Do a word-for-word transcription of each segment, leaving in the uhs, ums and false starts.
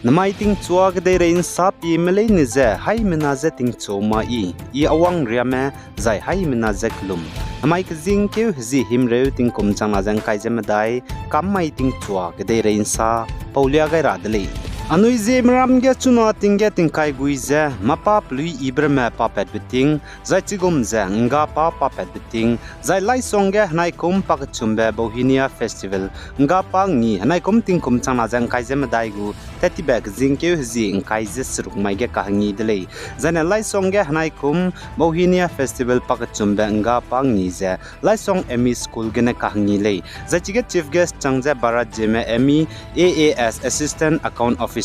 Namai tingchua kedeirei ’nsa pieme leine ze haimena je tingchua ma i, i awang riame, zai haimena je kelum. Namai kezingkeu hezie himreu tingkum changna ze ’ngkai ze medai, kam mai tingchua kedeirei ’nsa paulia gai ra de lei. Anui Zeme ram ge chuna ting ge tingkai gui ze, mâ pa pelui yibe ramme papatbe ting, zai chigum ze ’nggapa papatbe ting, zai Laisong ge henaikum pakechumbe Bauhinia Festival, ’nggapa ngi henaikum tingkum changna ze ’ngkai ze medai gu tat tibe kezingkeu hezie ’ngkai ze seruk mai ge kahengi de lei. Zaine Laisong ge henaikum Bauhinia Festival pakechumbe ’nggapa ngi ze Laisong M E School gene kahengi lei. Zai chige chief guest chang ze Bharat Zeme M E, A A S, Assistant Account Officer,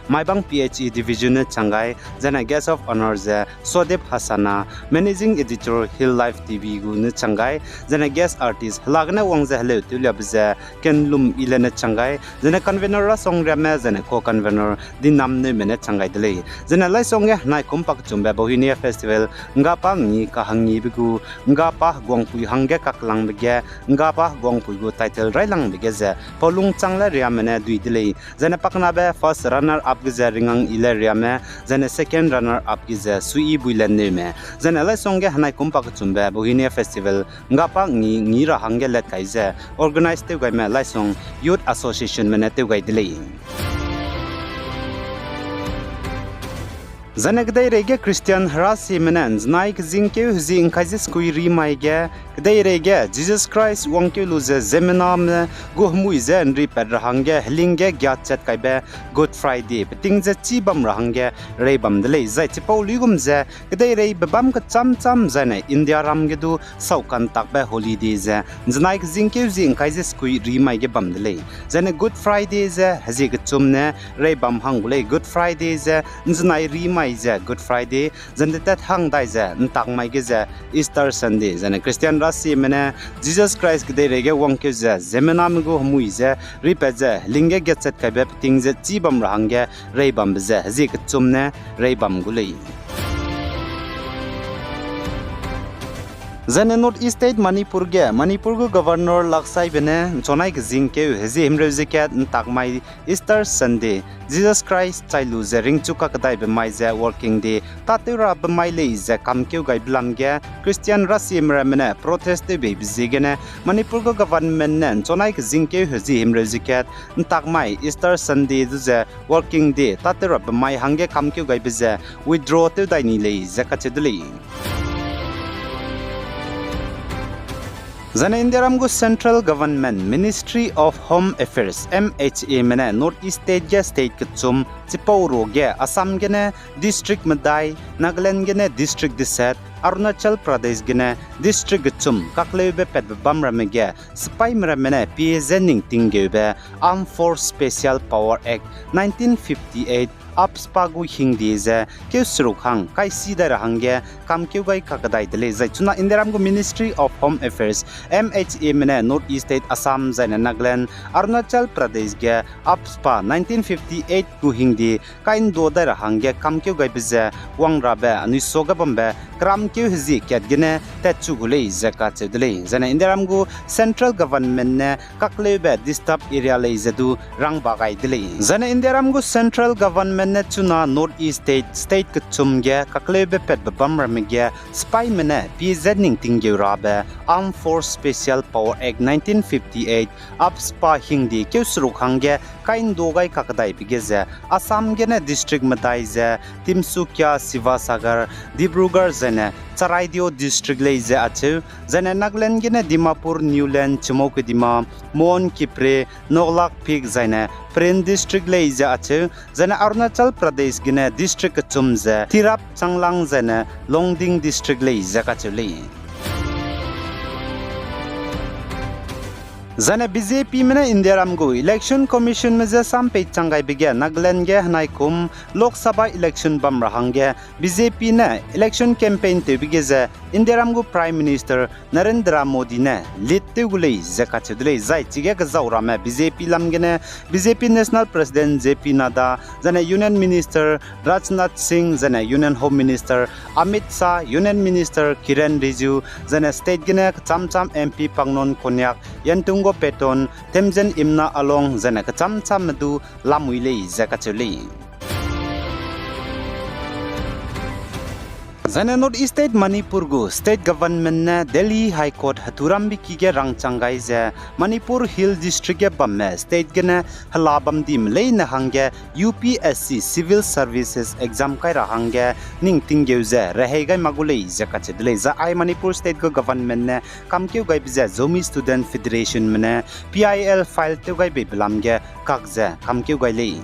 Maibang P H E Division ne chang gai, zaine guest of honour ze Sodip Hasana, Managing Editor, Hill Life T V gu ne chang gai, zaine guest artist hela gene wang ze heleu tewliabe ze Kenlum Ile ne chang gai, zaine convener Rasong Riame, zaine co-convener Dinam Neume ne chang gai de lei. Zaine Laisong ge henaikum pakechumbe Bauhinia Festival, ’nggapa ngi kahengibe gu, ’nggapa heguangpui hangge kaklangbe ge, ’nggapa heguangpui gu title railangbe ge ze Paulung Changle Riame ne dui de lei. Zaine pakenabe first runner up ge ze Ringang Ile Riame, zaine second runner up ge ze Suiyi Buile Neume. Zaine Laisong ge henaikum pakechumbe Bauhinia Festival, ’nggapa ngi ngi ra hangge let kai ze organize tew gaime Laisong Youth Associationme ne tew gai de lei. Zaine kedeirei ge Christian herasieme ne ’nzenai kezingkeu hezie ’ngkai ze sekui ri mai ge, kedeirei ge Jesus Christ wangkeu lu ze ziemmename gu hemui ze ’nripat ra hangge heling ge giachat kaibe Good Friday peting ze chî bam ra hangge rei bam de lei. Zai chipau luigum ze kedeirei bebâm kechâm châm zaine India ram ge du sau kantakbe holiday ze ’nzenai kezingkeu hezie ’ngkai ze sekui ri mai ge bam de lei. Zaine Good Friday ze hezie kechum ne rei bam hang gu lei. Good Friday ze ’nzenai ri mai ze Good Friday, zende tat hang dai ze ’ntak mai ge ze Easter Sunday, zaine Christian herasieme ne Jesus Christ kedeirei ge wangkeu ze ziemmename gu hemui ze ripat ze heling ge giachat kaibe peting ze chî bam ra hangge rei bambe ze hezie kechum ne rei bam gu lei. Zaine North East State Manipur ge Manipur gu Governor Laksaibe ne ’nchunai kezingkeu hezie himreu ze kat ’ntak mai Easter Sunday, Jesus Christ chai lu ze ringchu kakedaibe mai ze working day tâtew rabe mai lei ze kamkeu gaibe lam ge Christian herasieme ramme ne protest tew beibe ziegene Manipur gu government ne ’nchunai kezingkeu hezie himreu ze kat ’ntak mai Easter Sunday du ze working day tâtew rabe mai hangge kamkeu gaibe ze withdraw tew dai ni lei ze kacheu de lei. Zaine Indiaram gu Central Government Ministry of Home Affairs, M H A me ne North East State ge state kechum chipau ruage Assam gene district medai, Nagaland gene district deset, Arunachal Pradesh gene district kechum kakleube patbe bam ramme ge sipaime ramme ne pie ze ning tinggeube Armed Force Special Power Act nineteen fifty-eight, AFSPA gu hingde ze keu seruk hang kaisi dai ra hangge kamkeu gai kakedai de lei. Zai chuna Indiaram gu Ministry of Home Affairs, M H A me ne North East State Assam zaine Nagaland, Arunachal Pradesh ge AFSPA nineteen fifty-eight gu hingde kainda dai ra hangge kamkeu gaibe ze wang rabe anui suage bambe keramkeu hezie kat gene tatchu gu lei ze kacheu de lei. Zaine Indiaram gu Central Government ne kakleube disturbed area lei ze du rangba gai de lei. Zaine Indiaram gu Central Government ne chuna North East State, state kechum ge kakleube patbe bam ramme ge sipaime ne pie ze ning tinggeu rabe Armed Force Special Power Act nineteen fifty-eight, AFSPA hingde keu seruk hangge kainda gai kakedaibe ge ze Assam gene district medai ze Tinsukia, Sivasagar, Dibrugarh zaine Charaideo district lei ze acheu, zaine Nagaland gene Dimapur, Niuland, Chumoukedima, Mon, Kiphire, Noklakphik zaine Peren district lei ze acheu, zaine Arunachal Pradesh gene district kechum ze Tirap, Changlang zaine Longding district lei ze kacheu lei. Zaine B J P me ne Indiaram gu Election Commissionme je sam pei chang gaibe ge Nagaland ge henaikum Lok Sabha election bam ra hangge B J P ne election campaign tewbe ge ze Indiaram gu Prime Minister Narendra Modi ne lead tew gu lei ze kacheu de lei. Zai chige kezau ramme B J P lam gene B J P National President J P Nadda, zaine Union Minister Rajnath Singh, zaine Union Home Minister Amit Shah, Union Minister Kiren Rijiju, zaine state gene kecham cham M P Pangnon Konyak, Yantung Paton, Temjen Imna Along, zaine kecham chamme du lamui lei ze kacheu lei. Zaine North East State Manipur gu State Government ne Delhi High Court heturambe ki ge rangchang gai ze Manipur Hill District ge bamme state gene hela bam dime leine hangge U P S C Civil Services Exam kai ra hangge ning tinggeu ze rehei gai mak gu lei ze kacheu de lei. Zai ai Manipur State gu Government ne kamkeu gaibe ze Zomi Student Federationme ne P I L file tew gai beibe lam ge kak ze kamkeu gai lei.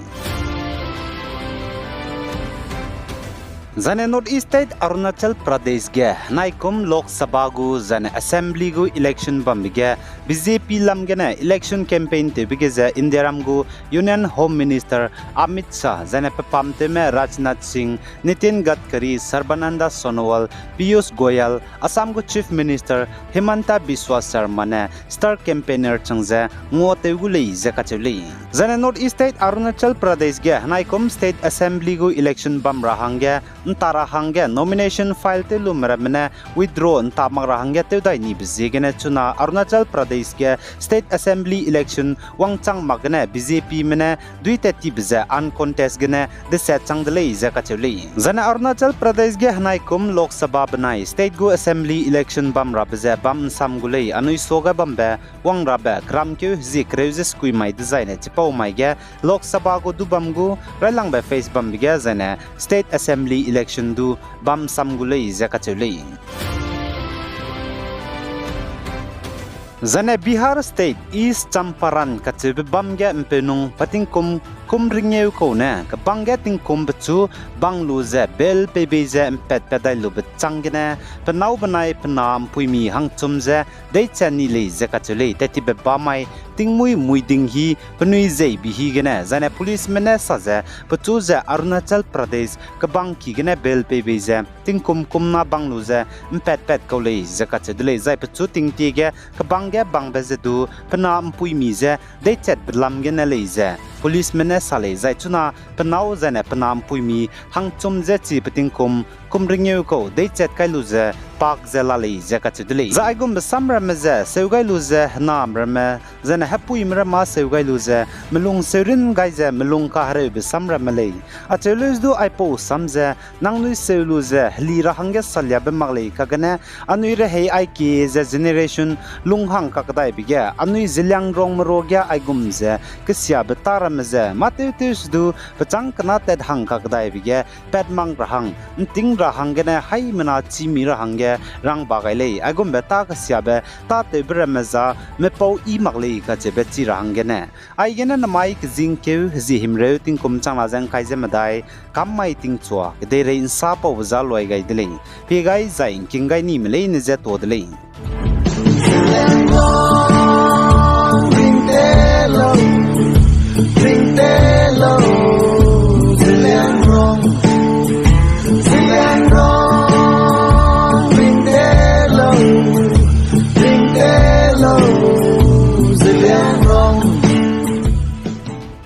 Zaine North East State Arunachal Pradesh ge henaikum Lok Sabha gu zaine Assembly gu election bambe ge B J P lam gene election campaign tewbe ge ze Indiaram gu Union Home Minister Amit Shah, zaine pepamtewme Rajnath Singh, Nitin Gadkari, Sarbananda Sonowal, Piyush Goyal, Assam gu Chief Minister Himanta Biswa Sarma ne star campaigner chang ze nguatew gu lei ze kacheu lei. Zaine North East State Arunachal Pradesh ge henaikum State Assembly gu election bam ra hangge, nta ra hangge nomination file tew lume ramme ne withdraw nta mak ra hangge tew dai nibe ziegene chuna Arunachal Pradesh ge State Assembly election wangchang mak gene B J Pme ne duitat tibe ze uncontest gene deset chang de lei ze kacheu lei. Zaine Arunachal Pradesh ge henaikum Lok Sabha benai state gu Assembly election bam rabe ze bam nsam gu lei, anui suage bambe wang rabe keramkeu hezie kereu ze sekui mai dezaine chipau mai ge Lok Sabha gu du bam gu railangbe phase bambe ge zaine State Assembly election du bam nsam gu lei ze kacheu lei. Zaine Bihar State East Champaran kacheube bam ge mpeunung pe tingkum kum ringeu kau ne kebang ge tingkum pechu bang lu ze bail pei bei ze mpatpat dai lube chang gene pe nâu benai pe na mpuimi hangchum ze deichat ni lei ze kacheu lei. Tattibe bamai tingmuî mui ding hi penui zeibe hi gene zaine policeme ne sa ze pechu ze Arunachal Pradesh kebang ki gene bail pei bei ze tingkum kumna bang lu ze mpatpat kau lei ze kacheu de lei. Zai pechu tingtie ge kebang ge bangbe ze du pe na mpuimi ze deichatbe lam gene lei ze policeme ne sa lei. Zai chuna pe nâu zaine pe na mpuimi hangchum ze chi pe tingkum kum ringeu kau deichat kai lu ze pak ze la lei ze kacheu de lei. Zai aigumbe samramme ze seu gai lu ze hename ramme zaine hepuime ramme seu gai lu ze melung seurin gai ze melung kahereube samramme lei. Acheu leus du aipau sam ze nangnui seu lu ze heli ra hangge saliabe mak lei kagene anui rehei aikie ze generation lunghang kakdaibe ge anui Zeliangrongme ruage aigum ze kesiabe tâ ramme ze mâ tewtew se du pechâng kena tat hang kakdaibe ge pat mak ra hang, nting ra hanggene haimena chî mi ra hangge rang ba gai lei. Aigumbe tâ kesiabe tâtewbe ramme za mepau yi mak lei kacheube chi ra hanggene aigene namai kezingkeu hezie himreu tingkum changna ze ngkai ze medai kam mai tingchua kedeirei nsa paube za luai gai de lei. Pie gai zai ngking gai nime leine je tuâ de lei.